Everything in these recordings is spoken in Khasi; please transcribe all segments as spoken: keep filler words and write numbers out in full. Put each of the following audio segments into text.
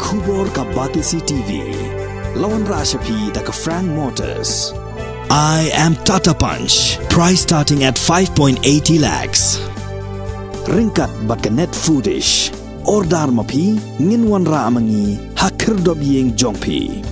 Khubor ka Batesi T V. La wanrah sha phi da ka Frank Motors. I am Tata Punch. Price starting at five point eighty lakhs. Ryngkat bad ka Net Foodish. Order ma phi, ngin wanrah ma ngi ha khyrdop ïing jong phi.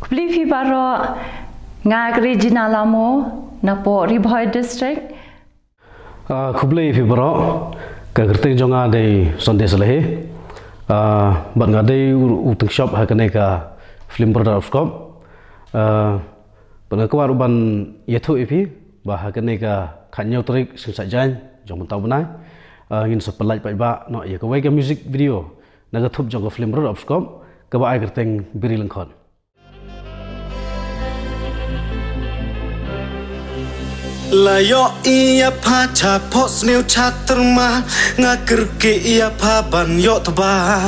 Khublei phi baroh, nga Regina Lamo, napoh Ri Bhoi District. Ah, khublei phi baroh, ka kyrteng jong nga dei Sunday Salehe. Ah, bad nga dei u, u tyngshop ha kane ka film Brother of Skop. Ah, bad nga kwah ruh ban ïathuh ïa phi, ba ha kane ka khathynñiew tarik Seng Saitjaiñ jong mynta u bnai, ah, ngin sa pyllait paidbah noh ïa kawei ka music video na ka thup jong ka film Brother of Skop, kaba ai kyrteng Biri Lyngkhot. La ïoh ïa pha cha phohsniew cha tyrma, nga kyrkieh ïa pha ban ïoh tba.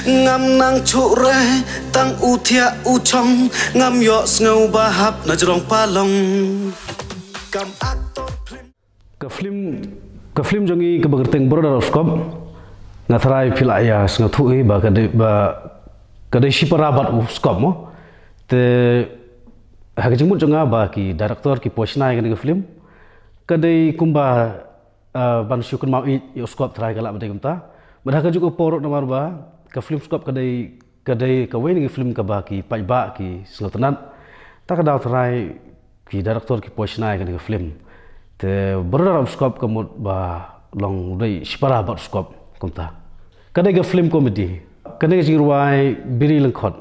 Ngam nang chuh re tang u thiah u chong, ngam ïoh sngew ba hap na jrong palong. Kam aktor phlim. Ka film, ka film jong ngi kaba kyrteng Brother of Skop. Nga tharai phi lah ïa sngewthuh hi ba ka dei, ba ka dei shipara bad u Skop mo. Te ha ka jingmut jong nga ba ki director ki poi shna ïa kane ka film, ka dei kumba, ah, ban shu kynmaw ïa u Skop, tharai ka lah ba dei kumta. Bad ha kajuh ka por namar ba ka film Skop ka dei, ka dei kawei na ki film kaba ki paidbah ki sngewtynnat. Ta ka daw tharai ki director ki poi shna ïa kane ka film. Te Brother of Skop ka mut ba long dei shipara bad u Skop kumta. Ka dei ka film comedy. Kane ka jingrwai Biri Lyngkhot,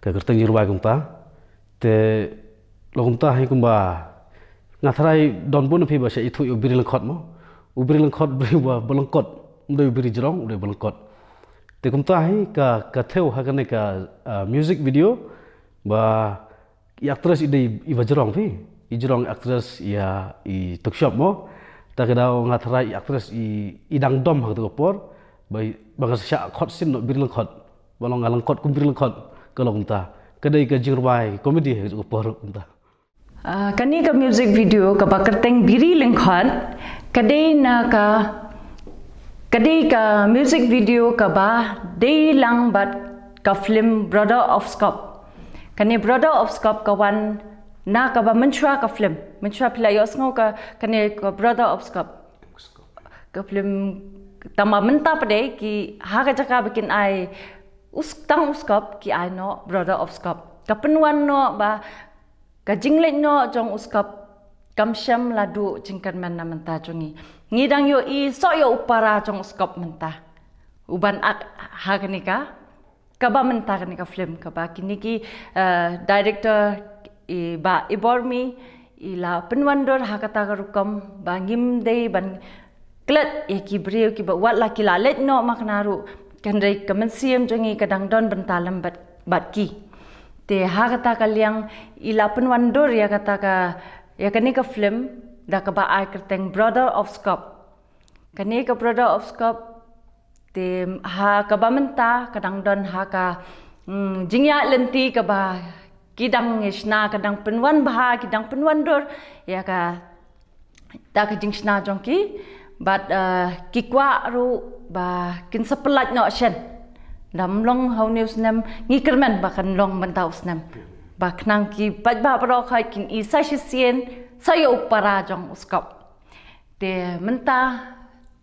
ka kyrteng jingrwai kumta. Te long kumta hi kumba nga tharai don bun na phi ba shah ithuh ïa u Biri Lyngkhot mo. U Biri Lyngkhot u dei uba lyngkot. Um dei u biri jrong, u dei uba lyngkot. Te kumta hi ka, ka thew ha kane ka, ah, music video ba i actress i dei iba jrong phi. I jrong actress ïa i tyngshop mo. Ta ka daw nga tharai i actress i, i dang dom ha kato ka por. Ba i, ba nga sa shah khot sien noh Biri Lyngkhot. Ba long nga lyngkot kum Biri Lyngkhot, ka long kumta. Ka dei ka jingrwai comedy ha kato ka por kumta. Ah, kane ka music video kaba kyrteng Biri Lyngkhot, ka dei na ka, ka dei ka music video kaba dei lang bad ka film Brother of Skop. Kane Brother of Skop ka wan na kaba mynshuwa ka film. Mynshuwa phi la ïohsngew ka, kane ka Brother of Skop. Ka film, tang ba mynta pat de ki ha ka jaka ba kin ai u s-, tang u Skop ki ai noh Brother of Skop. Ka pynwan noh ba ka jingleit noh jong u Skop kam shym la duh jingkyrmen na mynta jong ngi. Ngi dang ïohi soh ïa u para jong u Skop mynta. U ban ak ha kane ka, kaba mynta kane ka film, kaba kine ki, eh, director i Bah Ibormi i la pynwandur ha kata ka rukom ba ngim dei ban klet ïa ki briew kiba wat la ki la leit noh ma kane ruh, hynrei ka mynsiem jong ngi ka dang don bynta lem bad, bad ki. Te ha kata ka liang i la pynwandur ïa kata ka, ïa kane ka film da kaba ai kyrteng Brother of Skop. Kane ka Brother of Skop, te ha kaba mynta ka dang don ha ka, mm, jingïaid lynti kaba ki dang ïa shna, ka dang pynwan bha, ki dang pynwandur ïa ka, ta ka jingshna jong ki, bad, eh, ki kwah ruh ba kin sa pyllait noh shen. Dang long ha une u snem, ngi kyrmen ba kan long mynta u snem. Ba khnang ki paidbah baroh khoit kin i sa shisien sa ïa u para jong u Skop. Te mynta,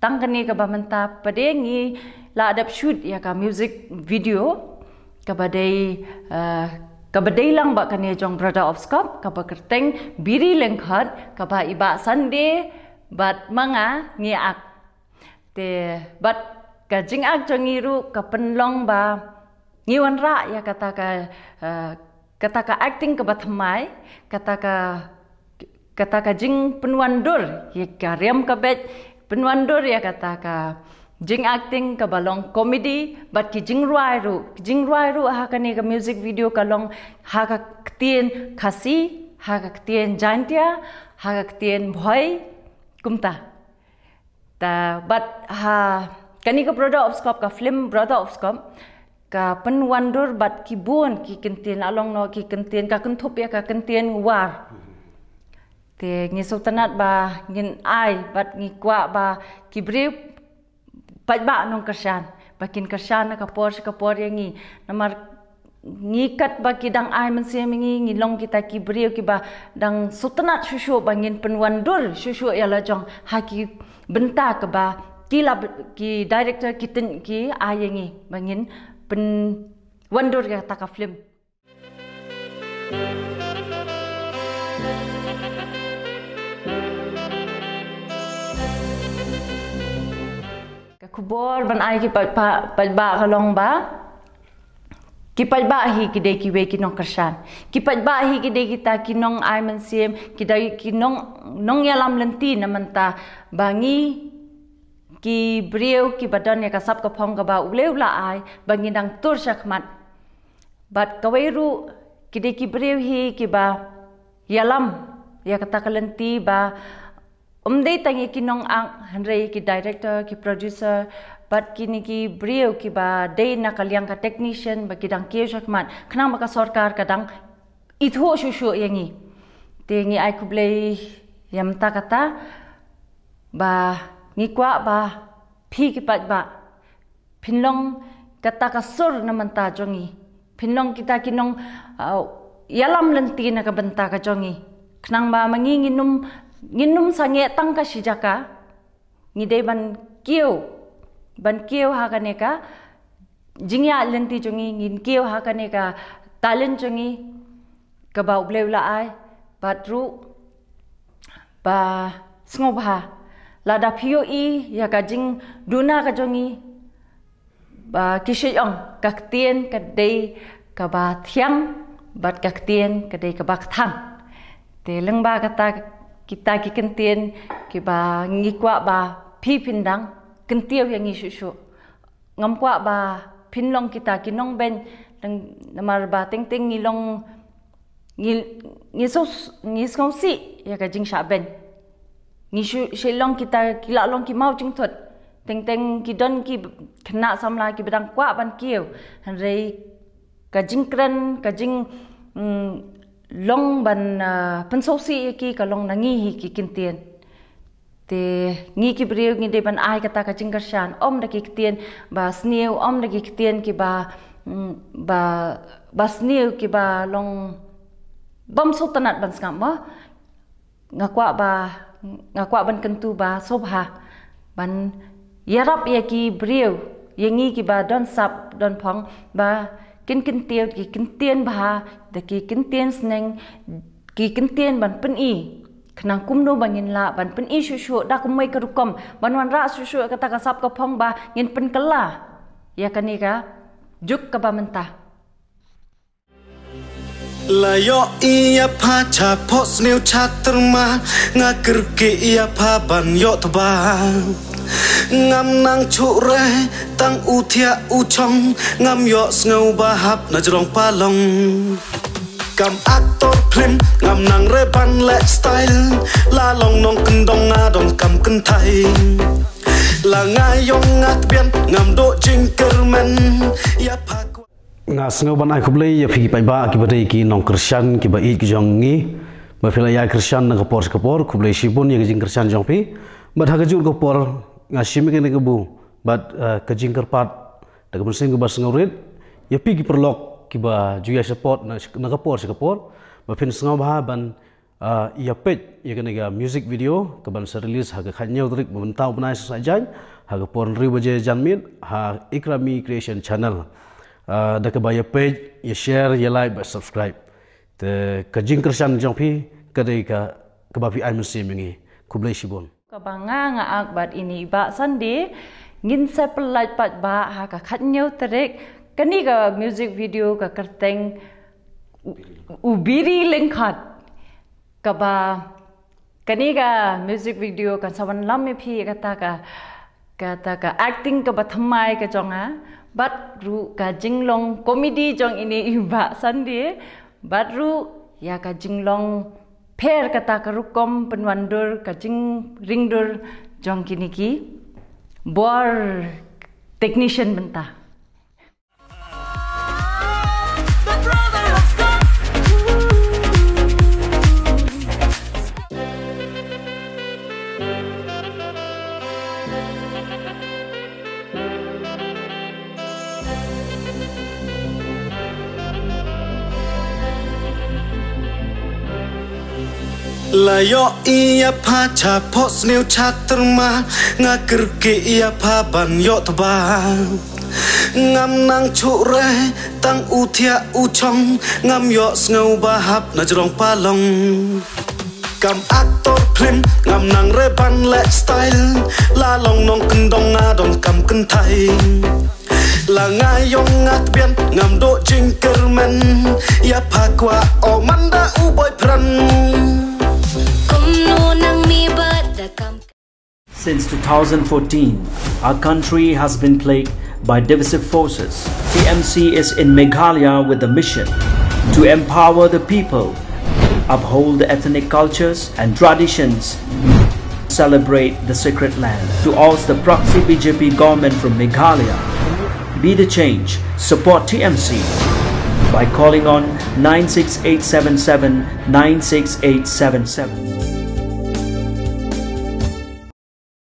tang kane kaba mynta pat de ngi la dep shoot ïa ka music video kaba dei, eh, kaba dei lang bad kane jong Brother of Skop, kaba kyrteng Biri Lyngkhot, kaba i Bah Sunday bad ma nga ngi ak. Te bad ka jingak jong ngi ruh ka pynlong ba ngi wanrah ïa kata ka, eh, kata ka acting kaba thymmai, kata ka, kata ka jingpynwandur ïa ka riam ka beit, pynwandur ïa kata ka jingacting kaba long comedy, bad ki jingrwai ruh, ki jingrwai ruh ha kane ka music video ka long ha ka ktien Khasi, ha ka ktien Jaintia, ha ka ktien Bhoi, kumta. Ta bad ha kani ka Brother of Scop, ka film Brother of Scop, ka pynwandur bad ki bun ki kyntien, la long noh ki kyntien, ka kynthup ïa ka kyntien War. Te ngi sngewtynnat ba ngin ai bad ngi kwah ba ki briew paidbah nongkyrshan ba kin kyrshan na ka por sha ka por ïa ngi. Namar ngi katba ki dang ai mynsiem ïa ngi, ngi long kita ki briew kiba dang sngewtynnat shuh shuh ba ngin pynwandur shuh shuh ïa la jong ha ki bynta kaba ki la, ki director ki tynrai ki ai ïa ngi ba ngin pynwandur ïa kata ka film. Ka khubor ban ai ki paidbah, paidbah ka long ba ki paidbah hi ki dei kiwei ki nongkyrshan. Ki paidbah hi ki dei kita ki nong ai mynsiem, ki dei ki nong, nongïalam lynti na mynta ba ngi ki briew kiba don ïa ka sap ka phong kaba U Blei u la ai ba ngi dang tur shakhmat. Bad kawei ruh ki dei ki briew hi kiba ïalam ïa kata ka lynti ba ym dei tang ïa ki nongak, hynrei ki director, ki producer, bad kine ki briew kiba dei na ka liang ka technician ba ki dang kiew shakhmat khnang ba ka sorkar ka dang ithuh shuh shuh ïa ngi. Te ngi ai khublei ïa mynta kata ba ngi kwah ba phi ki paidbah phin long kata ka sur na mynta jong ngi. Phin long kita ki nong, uh, ïalam lynti na ka bynta ka jong ngi. Khnang ba ma ngi ngin ym, ngin ym sangeh tang ka shi jaka. Ngi dei ban kiew, ban kiew ha kane ka jingïaid lynti jong ngi, ngin kiew ha kane ka talent jong ngi kaba U Blei u la ai, bad ruh ba sngewbha lada phi ïohi ïa ka jingduna ka jong ngi, ba ki shait ong ka ktien ka dei kaba thiang bad ka ktien ka dei kaba kthang. Te lyngba kata kita ki kyntien kiba ngi kwah ba phi phin dang kyntiew ïa ngi shuh shuh. Ngam kwah ba phin long kita ki nongbeiñ, namar ba teng teng ngi long, ngi, ngi sngew, ngi sngewsih ïa ka jingshah beiñ. Ngi shu, shu long kita ki la long ki maw jingthut. Teng teng ki don ki khynnah samla kiba dang kwah ban kiew, hynrei ka jingkren, ka jing, mm, long ban, ah, pynsngewsih ïa ki ka long na ngi hi ki kyntien. Te ngi ki briew ngi dei ban ai kata ka jingkyrshan, ym da ki ktien ba sniew, ym da ki ktien kiba, mm, ba, ba sniew kiba long bym sngewtynnat ban sngap mo. Nga kwah ba, nga kwah ban kyntu ba sngewbha ban ïarap ïa ki briew, ïa ngi kiba don sap don phong, ba kin kyntiew ki kyntien bha, da ki kyntien sneng, ki kyntien ban pyni. Khnang kumno ba ngin lah ban pyni shuh shuh da kumwei ka rukom ban wanrah shuh shuh kata ka sap ka phong ba ngin pynkylla ïa kane ka juk kaba mynta. La ïoh ïa pha cha phohsniew cha tyrma, nga kyrkieh ïa pha ban ïoh tba. Ngam nang chuh re tang u thiah u chong, ngam ïoh sngew ba hap na jrong palong. Kam actor film, ngam nang re ban leh style, la long nongkyndong nga don kam kynthai. La nga ïong nga tbian, ngam duh jingkyrmen ïa pha. Nga sngew ban ai khublei ïa phi ki paidbah kiba dei ki nongkyrshan kiba ïeit ki jong ngi. Ba phi la ïai kyrshan na ka por sha ka por, khublei shibun ïa ka jingkyrshan jong phi. Bad ha ka juh ka por nga shim ïa kane ka bu bad, eh, ka jingkyrpad da ka mynsiem kaba sngewrit ïa phi ki paralok kiba ju ïai support na, na ka por sha ka por. Ba phin sngewbha ban Ah, ïa peit ïa kane ka music video kaban sa release ha ka khathynñiew tarik mynta u bnai Saitjaiñ ha ka por hynriew baje janmiet ha Ikrami Creation Channel. Ah, da kaba ïa peit, ïa share, ïa like bad subscribe. Te ka jingkyrshan jong phi ka dei ka, kaba phi ai mynsiem ïa ngi. Khublei shibun. Kaba nga nga ak bad ine i Bah Sunday ngin sa pynlait pat ba ha ka khathynñiew tarik, kane ka music video ka kyrteng U Biri Lyngkot. Kaba kane ka music video kan sa wanlam ïa phi kata ka, kata ka acting kaba thymmai ka jong nga, bad ruh ka jinglong comedy jong ine i Bah Sunday, bad ruh ïa ka jinglong pher kata ka rukom pynwandur, ka jingringdur jong kine ki bor technician bynta. La ïoh ïa pha cha phohsniew cha tyrma, nga kyrkieh ïa pha ban ïoh tba. Ngam nang shuh re tang u thiah u chong, ngam ïohsngew ba hap na jrong palong. Kam actor phlim, ngam nang re ban leh style, la long nongkyndong nga donkam kynthai. La nga ïong nga tbian, ngam duh jingkyrmen, ïa pha kwah o man da u boyfriend. Kumno nang mih bad da kam. Since two thousand fourteen, our country has been plagued by divisive forces. T M C is in Meghalaya with the mission to empower the people, uphold the ethnic cultures and traditions, celebrate the sacred land. To oust the proxy B J P government from Meghalaya, be the change, support T M C by calling on nine six eight seven seven nine six eight seven seven.